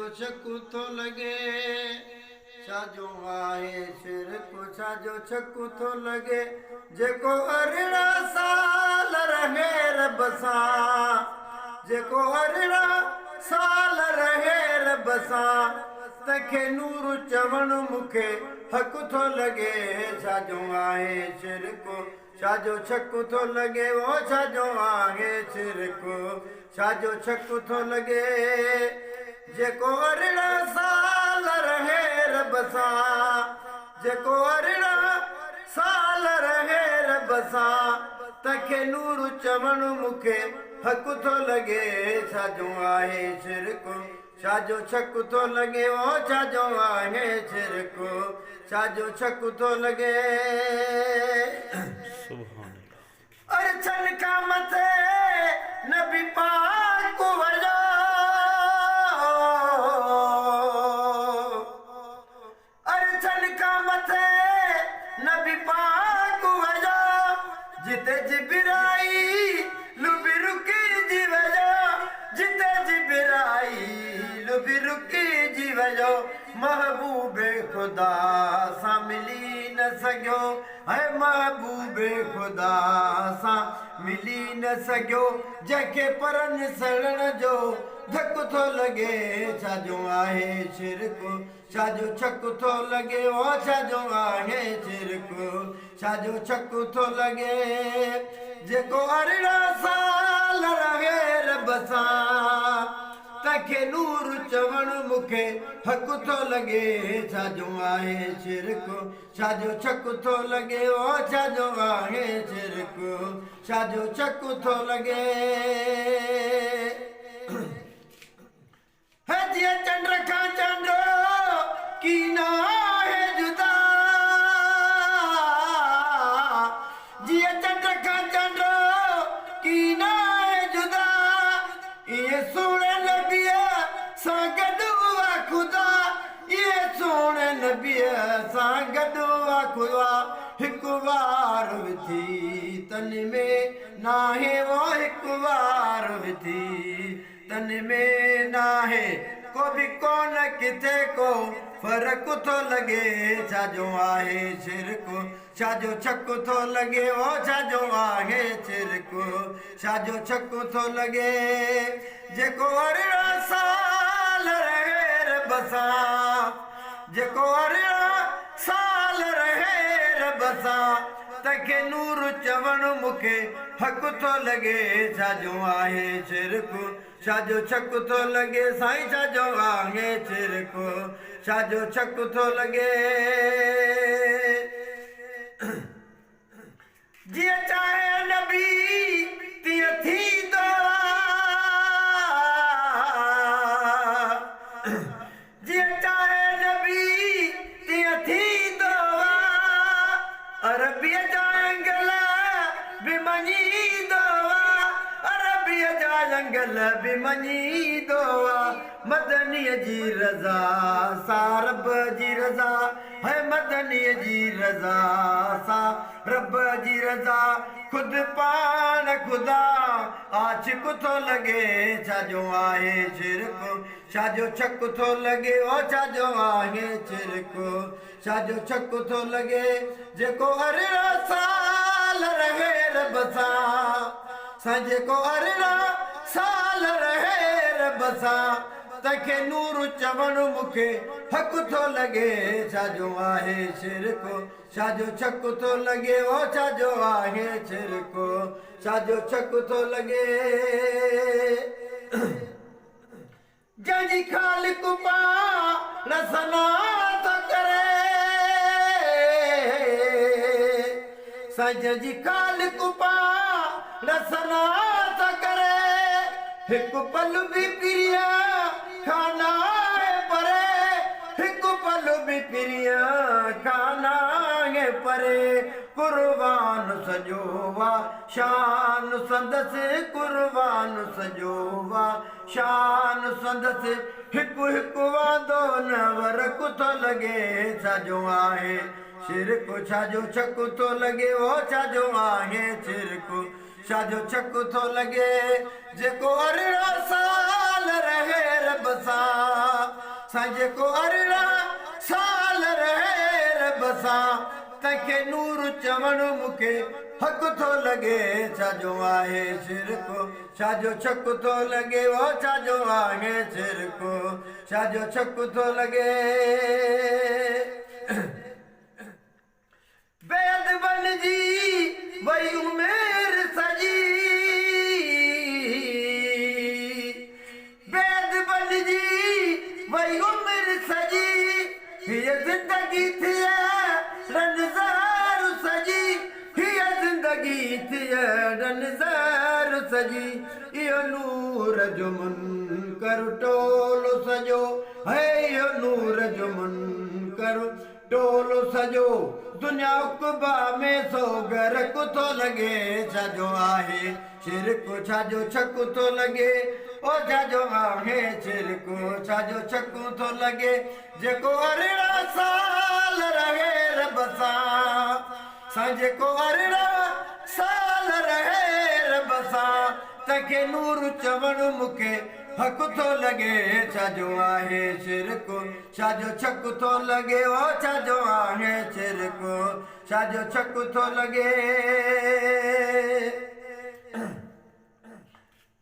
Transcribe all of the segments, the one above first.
جو ڇڪ ٿو لڳي؟ ڇا جو آهي شرڪ، ڇا جو ڇڪ ٿو لڳي؟ جيڪو 18 سال رهي رب سان، جيڪو 18 سال رهي رب سان، تنهن کي نور چوڻ مون کي حق ٿو لڳي. ڇا جو آهي شرڪ، ڇا جو ڇڪ ٿو لڳي؟ او ڇا جو آهي شرڪ، ڇا جو ڇڪ ٿو لڳي؟ جيڪو 18 سال رهي رب سان، جيڪو 18 سال رهي رب سان، تنهن کي نور چوڻ مون کي حق ٿو لڳي. ڇا جو آهي شرڪ، ڇا جو ڇڪ ٿو لڳي؟ او ڇا جو آهي شرڪ، ڇا جو ڇڪ ٿو لڳي؟ سبحان الله. ارڇن کان مٿي نبي پاڪ ويو، ارڇن کان مٿي نبي پاڪ ويو، جتي جبرائيل به رڪجي ويو، جتي جبرائيل به رڪجي ويو، محبوب خدا سان ملي نه سگهيو، اي محبوب خدا سان ملي نه سگهيو، جنهن کي پرن سڙڻ جو ڌڪ ٿو لڳي. ڇا جو آهي شرڪ، ڇا جو ڇڪ ٿو لڳي؟ او ڇا جو آهي شرڪ، ڇا جو ڇڪ ٿو لڳي؟ جيڪو 18 سال رهي رب سان، تنهن کي نور چوڻ مون کي حق ٿو لڳي. ڇا جو آهي شرڪ، ڇا جو ڇڪ ٿو لڳي؟ او ڇا جو آهي شرڪ، ڇا جو ڇڪ ٿو لڳي؟ هي جيئن چنڊ کان چنڊ ڪي ناهي جدا، جيئن چنڊ کان چنڊ ڪي ناهي جدا، ايئن سهڻي نبيء سان گڏ آ خدا، ايئن سهڻي نبيء سان گڏ آ خدا. هڪ وار وٿي تن ۾ ناهي، او هڪ وار وٿي تن ۾ ناهي، ڪو به ڪونه ڪٿي ڪو فرق ٿو لڳي. ڇا جو آهي شرڪ، ڇا جو ڇڪ ٿو لڳي؟ او ڇا جو آهي شرڪ، ڇا جو ڇڪ ٿو لڳي؟ جيڪو 18 سال رهي رب سان، جيڪو 18 سال رهي رب سان، تنهن کي نور چوڻ مون کي حق ٿو لڳي. ڇا جو آهي شرڪ، ڇا جو ڇڪ ٿو لڳي؟ سائين ڇا جو آهي شرڪ، ڇا جو ڇڪ ٿو لڳي؟ جيئن چاهي نبي تيئن ٿيندو آ، جيئن چاهي نبي تيئن ٿيندو آ، عربيء جا انگل به مڃيندو آ، عربيء جا انگل به مڃيندو آ. مدنيء جي رضا سا رب جي رضا، هي مدنيء جي رضا سا رب جي رضا، خود پاڻ خدا عاشق ٿو لڳي. ڇا جو آهي شرڪ، ڇا جو ڇڪ ٿو لڳي؟ او ڇا جو آهي شرڪ، ڇا جو ڇڪ ٿو لڳي؟ جيڪو 18 سال رهي رب سان، سائين جيڪو 18 سال رهي رب سان، تنهن کي نور چوڻ مون کي حق ٿو لڳي. ڇا جو آهي شرڪ، ڇا جو ڇڪ ٿو لڳي؟ او ڇا جو آهي شرڪ، ڇا جو ڇڪ ٿو لڳي؟ جنهن جي خالق پاڻ ثنا ٿو ڪري، سائين جنهن جي خالق پاڻ ثنا ٿو ڪري، هڪ پل به پريان کان ناهي پري، هڪ پل به پريان کان ناهي پري. قربان سڄو وا شان سندس، قربان سڄو وا شان سندس، هڪ هڪ واندو نه ورق ٿو لڳي. ڇا جو آهي شرڪ، ڇا جو ڇڪ ٿو لڳي؟ او ڇا جو آهي شرڪ، ڇا جو ڇڪ ٿو لڳي، جيڪو 18 سال رهي رب سان، سائين جيڪو 18 سال رهي رب سان، تنهن کي نور چوڻ مون کي حق ٿو لڳي، ڇا جو آهي شرڪ، ڇا جو ڇڪ ٿو لڳي، او ڇا جو آهي شرڪ، ڇا جو ڇڪ ٿو لڳي. بيد بڻجي وئي عمر سڄي، بيد بڻجي وئي عمر سڄي، هيء زندگي ٿئي رن زهر سڄي، هيء زندگي ٿئي رن زهر سڄي، اهو نور جو منڪر ٽولو سڄو، هي اهو نور جو منڪر ٽولو سڄو دنيا عقبيٰ ۾ سو غرق ٿو لڳي، ڇا جو آهي شرڪ، ڇا جو ڇڪ ٿو لڳي، او ڇا جو آهي شرڪ، ڇا جو ڇڪ ٿو لڳي، جيڪو 18 سال رهي رب سان، سائين جيڪو 18 سال رهي رب سان، تنهن کي نور چوڻ مون کي حق ٿو لڳي، ڇا جو آهي شرڪ، ڇا جو ڇڪ ٿو لڳي، او ڇا جو آهي ڇرڪ، ڇا جو ڇڪ ٿو لڳي.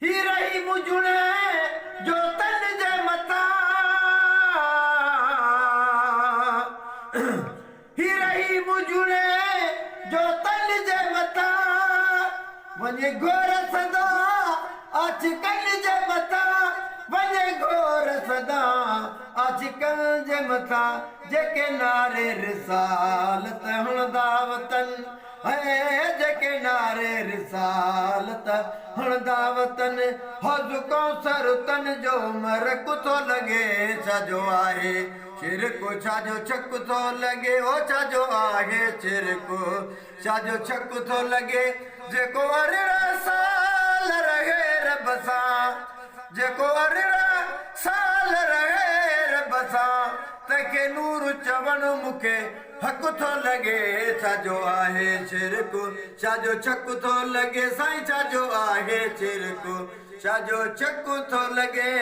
هي رهي مجڻي جو تن جي مٿان، هي رهي مجڻي جو تن جي مٿان، وڃي گهور سدا آڇ ڪن جي مٿان، وڃي گهور سدا آڇ ڪن جي مٿان، جيڪي نعري رسالت هڻندا وتن، هي جيڪي نعري رسالت هڻندا وتن، حوض ڪوثر تن جو مرڪ ٿو لڳي، ڇا جو آهي شرڪ، ڇا جو ڇڪ ٿو لڳي، او ڇا جو آهي شرڪ، ڇا جو ڇڪ ٿو لڳي، جيڪو 18 سال رهي رب سان، جيڪو 18 سال رهي رب سان، تنهن کي نور چوڻ مون کي حق ٿو لڳي، ڇا جو آهي شرڪ، ڇا جو ڇڪ ٿو لڳي، سائين ڇا جو آهي شرڪ، ڇا جو ڇڪ ٿو لڳي.